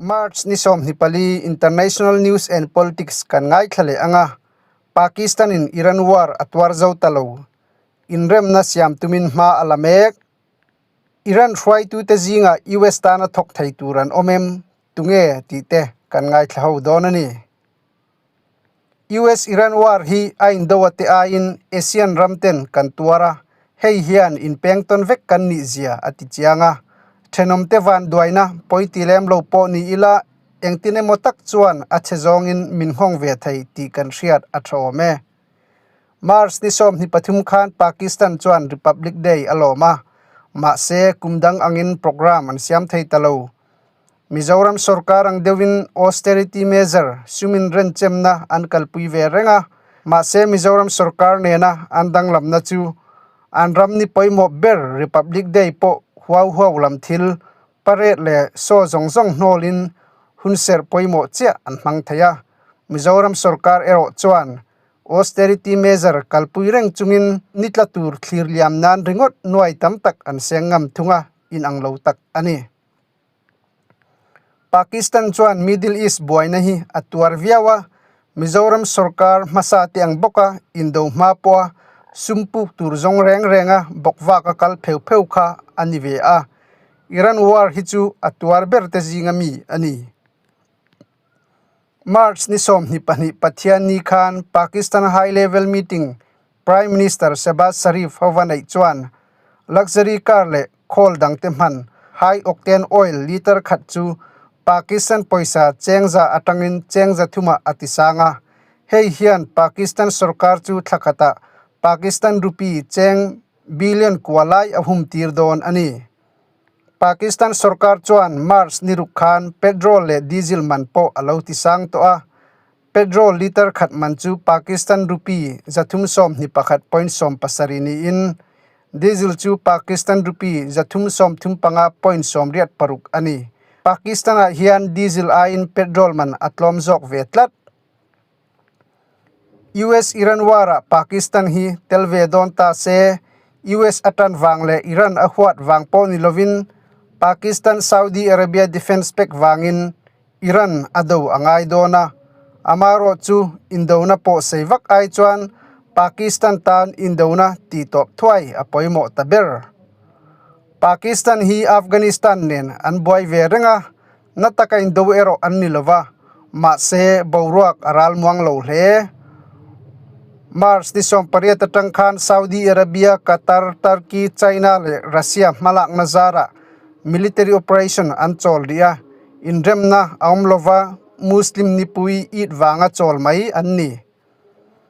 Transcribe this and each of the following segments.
March ni 24 International News and Politics kan ngaithla leh ang a, Pakistan in Iran war a tuar zo ta lo. Inremna siam tumin hma a la mek. Iran hruaitute zingah US tana thawk thei tur an awm em? Tunge tih te kan ngaithla ho dawn a ni. US-Iran war hi a indo a te aiin Asian ram ten kan tuar a, hei hian inpengtawn vek kan nih zia a ti chiang a. Thenawmte vanduaina pawi ti lem lo pawh ni ila engtin emaw tak chuan a chhe zawngin min nghawng ve thei tih kan hriat a tha awm e. March ni 23 khan Pakistan chuan Republic Day a lawm a, mahse kum dang angin programme an siam thei ta lo. Mizoram sorkar ang deuhin austerity measure, sumin renchemna an kalpui ve reng a, mahse Mizoram sorkar nena an danglamna chu an ram ni pawimawh ber Republic Day pawh huau huau lam thil, parade leh show zawng zawng hnawlin hunserh pawimawh chiah an hmang thei a. Mizoram sorkar erawh chuan austerity measure kalpui reng chungin ni tla tur thlir liam nan ringawt nuai tam tak an seng ngam thung a, inang lo tak a ni. Pakistan chuan Middle East buaina hi a tuar viau a, Mizoram sorkar hmasa te ang bawka indo hma pawha sum puk tur zawng reng renga bawkvak a kal pheuh pheuh kha a ni ve a, Iran war hi chu a tuar ber te zinga mi a ni. March ni 22 Pathianni khan Pakistan High Level Meeting Prime Minister Shehbaz Sharif hova neih chuan luxury car leh khawl dangte hman high octane oil litre khat chu Pakistan pawisa chengza atangin chengza thumah a ti sang a. Hei hian Pakistan sorkar chu thla khatah Pakistan rupee cheng billion kua lai a hum tir dawn a ni. Pakistan sorkar chuan March ni ruk khan petrol leh diesel man pawh a lo ti sang tawh a. Petrol litre khat man chu Pakistan rupee 321.70 niin diesel chu Pakistan rupee 335.86 a ni. Pakistan-ah hian diesel aiin petrol man a tlawm zawk ve tlat. US-Iran war-ah Pakistan hi tel ve dawn ta se, US a tan vang leh Iran a huat vang pawh ni lovin Pakistan-Saudi Arabia defence pact vangin Iran a do a ngai dawn a, amaherawh chu indona pawh sei vak ai chuan Pakistan tan indona tih tawp thuai a pawimawh ta ber. Pakistan hi Afghanistan nen an buai ve reng a, na taka indo erawh an ni lova, mahse boruak a ral muang lo hle. March ni 18 atang khan Saudi Arabia, Qatar, Turkey, China leh Russia hmalakna zarah military operation an chawl rih a, Inremna a awm lova Muslim nipui it vanga chawl mai an ni.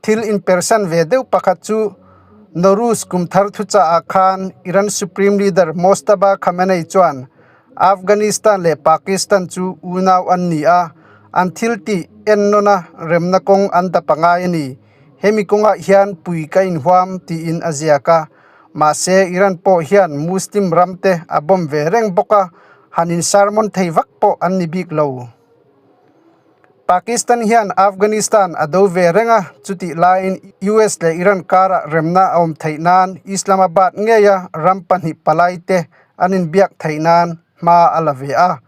Thil inpersan ve deuh pakhat chu Nowruz kum thar thuchah ah khan Iran Supreme Leader Mojtaba Khamenei chuan Afghanistan leh Pakistan chu unau an ni a, an thil tih ennawna remna kawng an dap a ngai a ni. Hemi kawngah hian pui ka inhuam tiin a ziak a. Mahse Iran pawh hian Muslim ramte a bomb ve reng bawk a, Han in sermon thei vak pawh an ni bik lo. Pakistan hian Afghanistan a do ve reng a, chutih laiin US leh Iran karah remna a awm theih nan Islamabad ngeia ram pahnih palai te an inbiak theih nan hma a la ve a.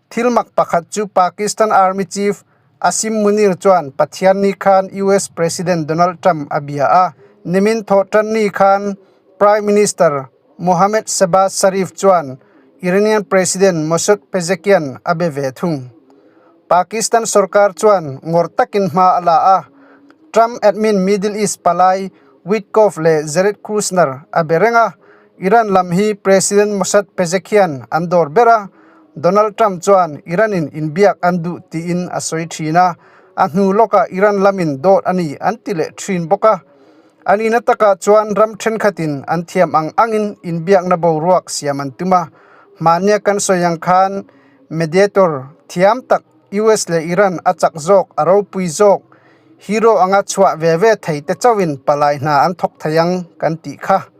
Thil mak pakhat chu Pakistan Army Chief Asim Munir chuan Pathianni khan US President Donald Trump a bia a, nimin thawhtanni khan Prime Minister Mohammed Shehbaz Sharif chuan Iranian President Masoud Pezeshkian a be ve thung. Pakistan sorkar chuan ngawr takin hma a la a, Trump admin Middle East palai Witkoff leh Jared Kushner a be reng a, Iran lam hi President Masoud Pezeshkian an dawr ber a, Donald Trump chuan Iran-in inbiak an duh tiin a sawi thin a, a hnu lawkah Iran lamin dawt a ni an ti leh thin bawk a. A nihna takah chuan ram thenkhatin an thiam ang angin inbiakna boruak siam an tum a, hmahnia kan sawi ang khan mediator thiam tak US leh Iran a chak zawk, a ropui zawk, hero anga chhuah ve ve thei te chauhin palai hna an thawk thei ang kan tih kha.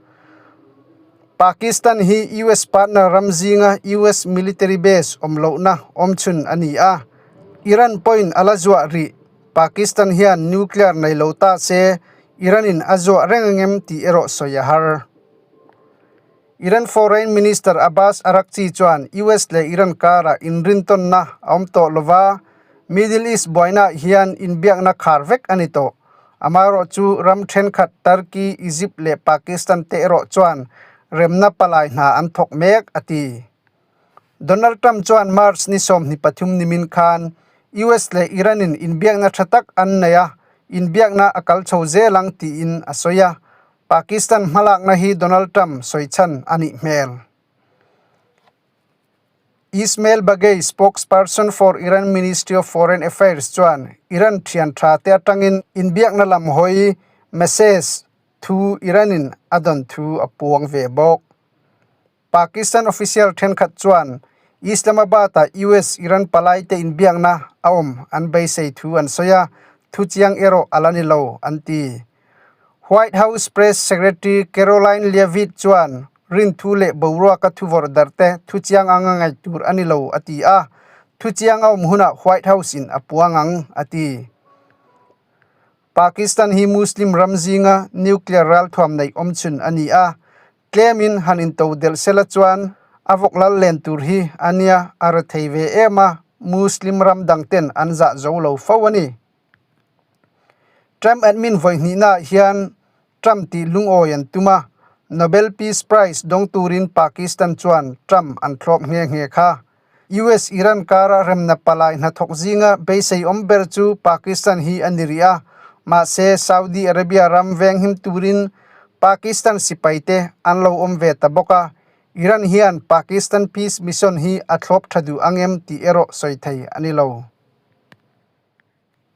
Pakistan hi US partner ram zinga US military base awm lohna awmchhun a ni a, Iran pawhin a la zuah rih. Pakistan hian nuclear nei lo ta se Iran-in a zuah reng ang em tih erawh sawi a har. Iran Foreign Minister Abbas Araghchi chuan US leh Iran karah inrintawnna a awm tawh lova, Middle East buainaah hian inbiakna khar vek a ni tawh. Amaherawh chu ram thenkhat Turkey, Egypt leh Pakistan te erawh chuan remna palai hna an thawk mek, a ti. Donald Trump chuan March ni 23 nimin khan US leh Iran in inbiakna tha tak an nei a, inbiakna a kal chho zel ang tiin a sawi a. Pakistan hmalakna hi Donald Trump sawi chhan a nih hmel. Ismail Baghaei, spokesperson for Iran Ministry of Foreign Affairs chuan Iran thian tha te atangin inbiakna lam hawi message thu Iran in a dawn thu a puang ve bawk. Pakistan official thenkhat chuan Islamabad-ah US-Iran palaite inbiakna a awm an beisei thu an sawi a, thu chiang erawh a la ni lo, an ti. White House Press Secretary Karoline Leavitt chuan rinthu leh boruaka thuvawrh darte thu chiang anga ngaih tur a ni lo, a ti a, thu chiang a awm hunah White House-in a puang ang, a ti. Pakistan hi Muslim ram zinga nuclear ralthuam neih awmchhun a ni a, Tlemin han into delh sela chuan a vawk lal len tur hi a nia a ra thei ve em a, Muslim ram dang ten an zah zo lo fo a ni. Trump admin vawi hnihnaah hian Trump tih lungawi an tum a, Nobel Peace Prize dawng turin Pakistan chuan Trump an thlawp nghe nghe kha. US-Iran kara remna palai hnathawk zinga beisei awm ber chu Pakistan hi a ni rih a, mahse Saudi Arabia ram venghim turin Pakistan sipaite an lo awm ve ta bawk a, Iran hian Pakistan peace mission hi a thlawp tha duh ang em tih erawh sawi thei a ni lo.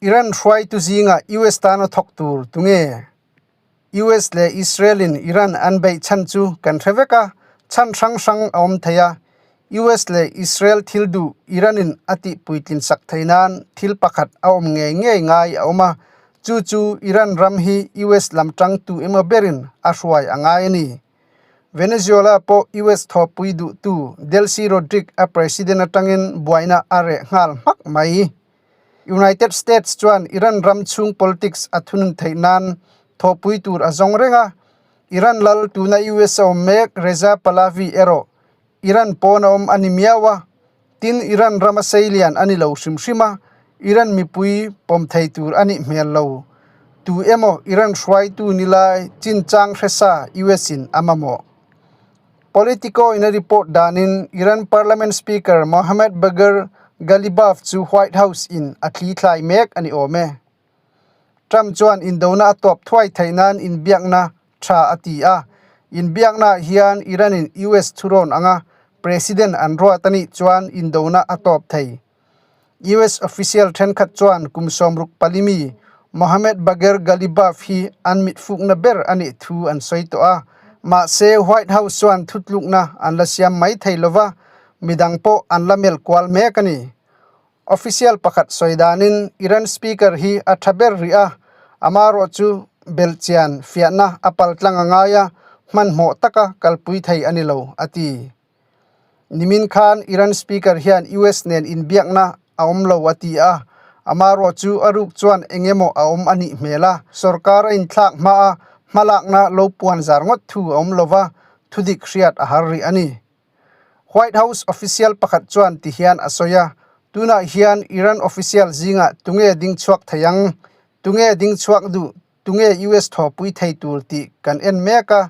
Iran hruaitu zingah US tana thawk tur tunge? US leh Israel in Iran an beih chhan chu kan hre vek a, chhan hrang hrang a awm thei a. US leh Israel thil duh Iran in a tih puitlin sak thei nan thil pakhat a awm ngei ngei ngai a awm a, chu chu Iran ram hi US lam tang tu emaw berin a hruai a ngai a ni. Venezuela pawh US thawhpui duhtu Delcy Rodriguez a president atangin buaina a reh nghal hmak mai. United States chuan Iran ram chhung politics a thunun theih nan thawhpui tur a zawng reng a, Iran lal tuna US a awm mek Reza Pahlavi erawh Iran pawn a awm a ni miau a, tin Iran rama seilian a ni lo hrim hrim a, Iran mipui pawm thei tur a nih hmel lo. Tu emaw Iran hruaitu ni lai chinchang hresa US in a mamawh. Politico in a report danin Iran Parliament Speaker Mohammad Bagher Ghalibaf chu White House in a thli thlai mek a ni awm e. Trump chuan indona a tawp thuai theih nan inbiakna tha a ti a, inbiaknaah hian Iran in US thurawn anga President an ruat a nih chuan indona a tawp thei. US official thenkhat chuan kum 64 mi Mohammad Bagher Ghalibaf hi an mitfukna ber a nih thu an sawi tawh a, mahse White House chuan thutlukna an la siam mai thei lova, midang pawh an la melh kual mek a ni. Official pakhat sawi danin Iran speaker hi a tha ber rih a, amaherawh chu belhchian fiahna a paltlang a ngai a, hmanhmawh taka kalpui thei a ni lo, a ti. Nimin khan Iran speaker hian US nen inbiakna a awm lo a ti a, amaherawh chu a ruk chuan eng emaw a awm a nih hmel a, sorkar a inthlak hma a, hmalakna lo puan zar ngawt thu a awm lo va, thudik hriat a har rih a ni. White House official pakhat chuan ti hian a sawi a, Tunah hian Iran official zingah tunge ding chhuak thei ang? Tunge ding chhuak duh? Tunge US thawhpui thei tur tih kan en mek a,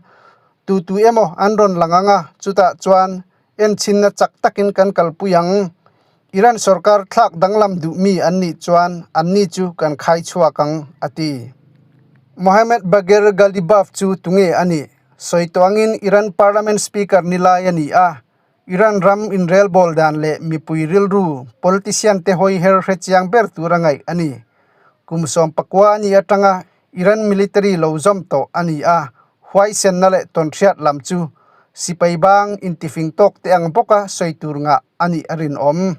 tu tu emaw an rawn lang ang a, chutah chuan enchinna chak takin kan kalpui ang. Iran sorkar thlak danglam duh mi an nih chuan anni chu kan khai chhuak ang, a ti. Mohammad Bagher Ghalibaf chu tunge a nih? Sawi tawh angin Iran Parliament Speaker ni lai a ni a, Iran ram inrelbawl dan leh mipui rilru politician te hawi her hre chiang ber tur a ngaih a ni. Kum 19 a nih atanga Iran military lo zawm tawh a ni a, huaisenna leh tawnhriat lam chu sipai bang intifing tawk te ang bawka sawi tur ngah a nih a rinawm.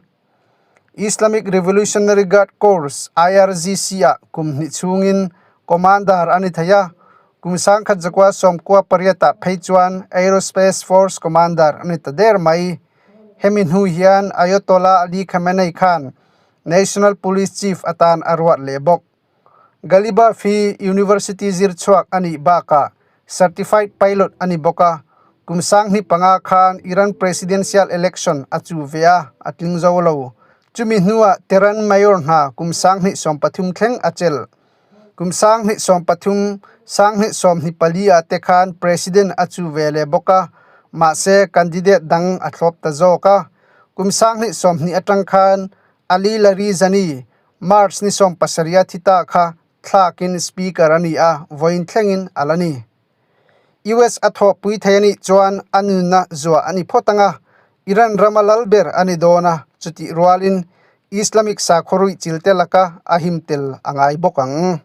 Islamic Revolutionary Guard Corps, IRGC, ah kum hnih chhungin commander a ni thei a, kum 1998 ah phei chuan Aerospace Force commander a ni ta der mai. Hemi hnu hian Ayatollah Ali Khamenei khan National Police Chief atan a ruat leh bawk. Ghalibaf hi university zir chhuak a nih bakah certified pilot a ni bawk a. Kum 2005 khan Iran presidential election a chu ve a, a tling zo lo. Chumi hnuah Tehran mayor hna kum 2030 thleng a chelh. Kum 2030, 2024 ah te khan president a chu ve leh bawk a, mahse candidate dang a thlawp ta zawk a. Kum 2020 atang khan Ali Larijani, March ni 17 a thi ta kha thlakin speaker a ni a, vawiin thlengin a la ni. US a thawhpui thei a nih chuan a nunna zuah a ni phawt ang a, Iran rama lal ber a ni dawn a, chutih rualin Islamic sakhaw ruihchil te laka a him tel a ngai bawk ang.